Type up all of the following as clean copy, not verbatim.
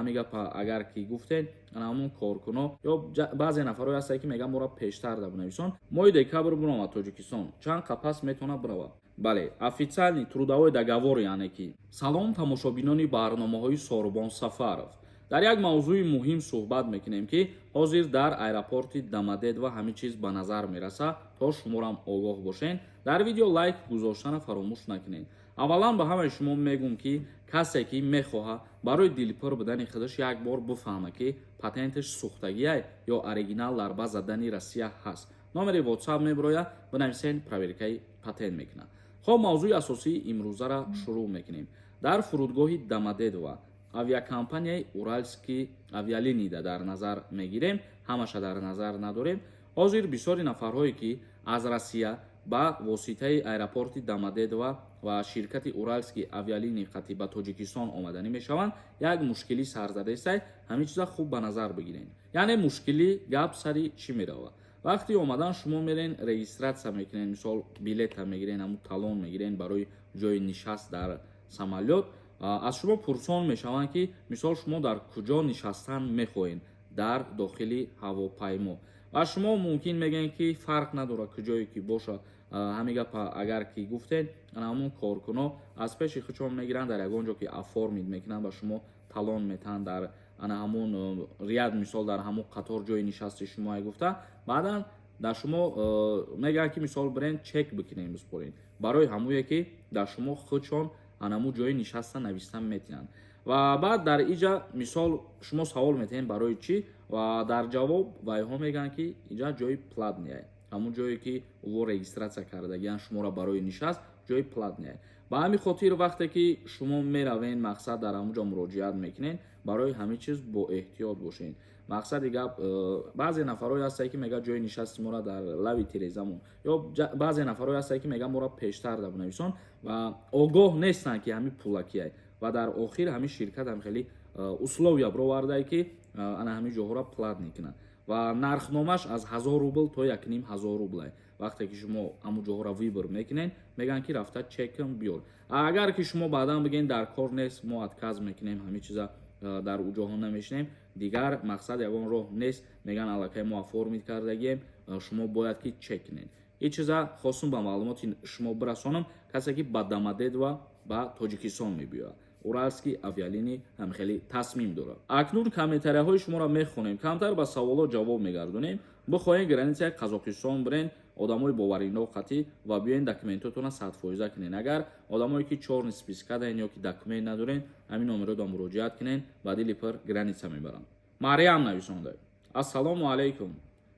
Ҳамин гапа агар ки гуфтен, ана ҳамун коркуно ё баъзе нафарҳое ҳастанд, ки мегӯянд, моро пештар да бинависон. Моҳи декабр биромад Тоҷикистон, чанд қапас метавонад биравад? Бале, официальный трудовой договор, яъне ки. Салом, тамошобинони барномаҳои Сорубон Сафаров. Дар як мавзӯи муҳим суҳбат мекунем, ки ҳозир дар аэропорти Домодедово ҳамин чиз ба назар мерасад, то шуморам огоҳ бошед. Дар видео лайк гузоштана фаромӯш накунед. Аввалан, ба ҳамаи шумо мегӯм, ки касе ки мехоҳад барои дилпур будани худаш як бор бифаҳма, ки патенташ сӯхтагиай ё оригинал дар база данных Россия ҳаст, номери WhatsApp мебирояд, бинависен, проверкаи патент мекунад. Хоб, мавзӯи асосии имрӯзара шурӯъ мекунем. Дар фурудгоҳи Домодедово авиакомпанияи Уральские авиалинияда дар назар мегирем, ҳамаша дар назар надорем. Ҳозир бисёри нафарҳое, ки аз Россия ба воситаи аэропорти Домодедово ва ширкати Уральские авиалинии қатӣ ба Тоҷикистон омаданӣ мешаванд, як мушкилӣ сар задаистай. Ҳамин чиза хуб ба назар бигирем. Яъне мушкилӣ гап сари чӣ меравад? Вақти омадан шумо мерен, регистрация мекунен, мисол, билета мегирен, ҳамун талон мегирен барои ҷои нишаст дар самолёт. Аз шумо пурсон мешаванд, ки мисол, шумо дар куҷо нишастан мехоҳед дар дохили ҳавопаймо. Ва шумо мумкин мегӯед, ки фарқ надорад, куҷое ки боша. Ҳамин гапа агар ки гуфтен, ҳамун коркуно аз пеши худшон мегиранд, дар ягон ҷо ки оформить мекунанд, ба шумо талон метаҳанд, дар ана ҳамун ряд, мисол, дар ҳамун қатор ҷои нишасти шумо гуфта. Баъдан дар шумо мегӯянд, ки мисол, бирен, чек бикунем, биспорен барои ҳамуе, ки дар шумо худшон анаму ҷои нишаста нависта метиҳанд. Ва баъд дар иҷа, мисол, шумо савол метиҳем, барои чӣ, ва дар ҷавоб вайҳо мегӯянд, ки иҷа ҷои платный, ҳамун ҷое ки ӯ регистрация кардагиян шуморо барои нишаст, ҷои платный. Ба ҳамин хотир, вақте ки шумо меравен, мақсад, дар ҳамун ҷо муроҷиат мекунед, барои ҳамин чиз бо эҳтиёт бошед. Мақсади гап, баъзе нафарҳое ҳастанд, ки мегӯяд, ҷои нишасти моро дар лави тирезамон, ё баъзе нафарҳое ҳастанд, ки мегӯянд, моро пештар да бинависон, ва огоҳ нестанд, ки ҳамин пулакияй. Ва дар охир ҳамин ширкат ҳам хеле условия бировардае, ки ана ҳамин ҷоҳоро платный кунад, ва нархномаш аз 1000 рубл то 1500 рублай. Вақте ки шумо ҳамун ҷоҳоро выбор мекунед, мегӯянд, ки рафта чекам биёр. Агар ки шумо баъдан бигӯед, дар кор нест, мо отказ мекунем, ҳамин чиза дар ӯ ҷоҳо намешинем дигар, мақсад, ягон роҳ нест. Мегӯянд, аллакай мо оформить кардагием, шумо бояд ки чек кунед. Ин чиза хостум ба маълумоти шумо бирасонам, касе ки ба Домодедово ба Тоҷикистон мебиёяд, Уральские авиалинии ҳам хеле тасмим дорад. Акнун комментарияҳои шуморо мехонем, камтар ба саволҳо ҷавоб мегардонем. Бихоҳем, границаи Қазоқистон бирен, одамои боваринок қатӣ, ва биёен, документотона 100% кунен. Агар одамое ки чёрный списка даен ё ки документ надорен, ҳамин номеро муроҷиат кунен, ба дили пир граница мебаранд. Мариям нависонда: «Ассалому алайкум,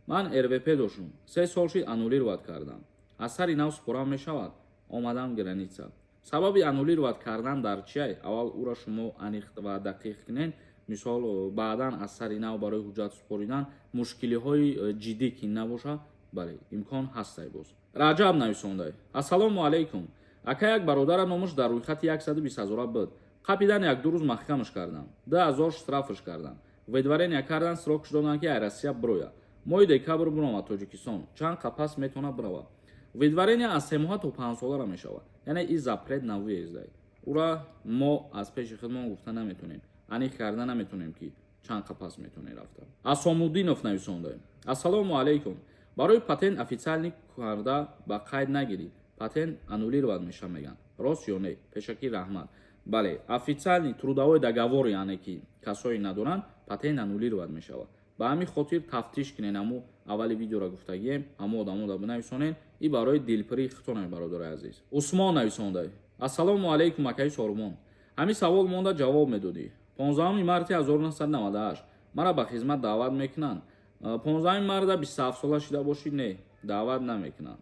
ман РВП доштум, 3 сол шид, аннулировать кардам, аз сари нав супорам мешавад? Омадам граница». Сабаби аннулировать кардан дар чиай, аввал ӯро шумо аниқ ва дақиқ кунен. Мисол, баъдан аз сари нав барои ҳуҷҷат супоридан мушкилиҳои ҷиддӣ ки набошад, бале, имкон ҳастай. Боз Раҷаб нависондай: «Ассалому алайкум, ака, як бародара номаш дар рӯйхати 120 ҳазора буд, қапидан, як-ду рӯз маҳкамаш кардам, 2000 штрафаш кардам, выдворение кардан, срокш доданд, ки ай Россия бирояд. Моҳи декабр биромад Тоҷикистон, чанд қапас метавонад биравад?» Выдворение аз 3 моҳа то 5 солара мешавад, яъне и запрет на въезд ай. Ура мо аз пеши худмон гуфта наметонем, аниқ карда наметонем, ки чанд қапас метавонед рафта. Асомуддинов нависонда: «Ассалому алайкум, барои патент официальный карда ба қайд нагирӣ, патент аннулировать меша меган, рост ё не? Пешакӣ раҳмат». Бале, официальный трудовой договор, яъне ки касое надоранд, патент аннулировать мешавад. Ба ҳамин хотир тафтиш кунен, ҳаму аввали видеоро гуфтагием, ҳамо одамода бинависонен, и барои дилпирии худтонем, бародари азиз. Усмон нависонда: «Ассалому алайкум, акаи Сорумон, ҳамин савол монда, ҷавоб медодӣ. 15 марти 1998 мара ба хизмат даъват мекунанд? 15 марта 27 сола шида бошӣ, не, даъват намекунанд».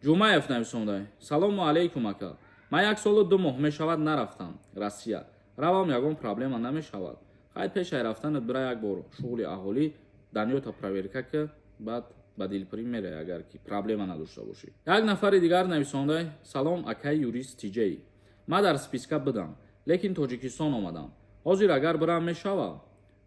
Ҷумаев нависонда: «Салому алайкум, ака, ман як солу 2 моҳ мешавад нарафтам Россия, равам, ягон проблема намешавад?» Хай, пешай рафтанат бира, як бор шуғли аҳолӣ данныета проверка ки, баъд ба дилпирӣ мерай, агар ки проблема надошта бошӣ. Як нафари дигар нависонда: «Салом, акаи юрист тиҷей, ман дар списка будам, лекин Тоҷикистон омадам, ҳозир агар бирам, мешава?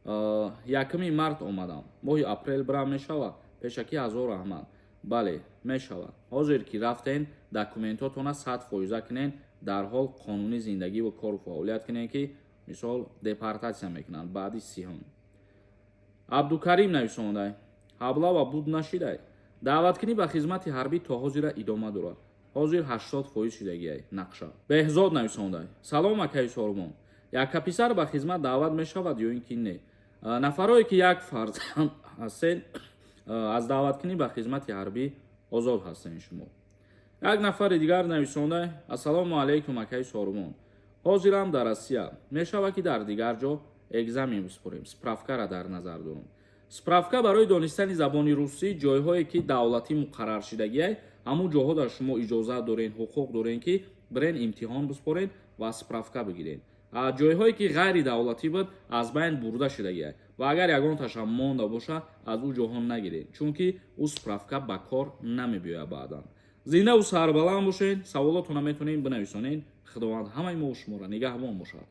1 март омадам, моҳи апрел бирам, мешава? Пешакӣ ҳазор раҳмат». Бале, мешавад. Ҳозир ки рафтен, документотона 100% кунен, дар ҳол қонунӣ зиндагӣ ва кору фаъолият кунен, ки Мисол, депортатсия мекунанд баъди 30-ум. Абдукарим нависондай: «Облава буд нашидай, даъваткунӣ ба хизмати ҳарбӣ то ҳозира идома дорад, ҳозир 80% шидагиай нақша». Беҳзод нависондай: «Салом, акаи Сорбон, яка писар ба хизмат даъват мешавад ё ин ки не?» Нафарое ки як фарзанд ҳастед, аз даъваткунӣ ба хизмати ҳарбӣ озод ҳастед шумо. Як нафари дигар нависондай: «Ассалому алайкум, акаи Сорбон, ҳозирам дар Россия, мешавад ки дар дигар ҷо экзамен бисупорем?» Справкара дар назар дорам. Справка барои донистани забони русӣ, ҷойҳое ки давлатӣ муқарраршидагиай, ҳамун ҷоҳо дар шумо иҷозат дорен, ҳуқуқ дорен, ки бирен, имтиҳон бисупорен ва справка бигирен. Ҷойҳое ки ғайри давлатӣ буд, аз байн бурда шудагиай ва агар ягонташам монда боша, аз ӯ ҷоҳо нагиред, чунки ӯ справка ба кор намебиёяд баъдан. Зиндаву сарбаланд бошед, саволотона метавонед бинависонед. Худованд ҳамаи мо шуморо нигаҳбон бошад.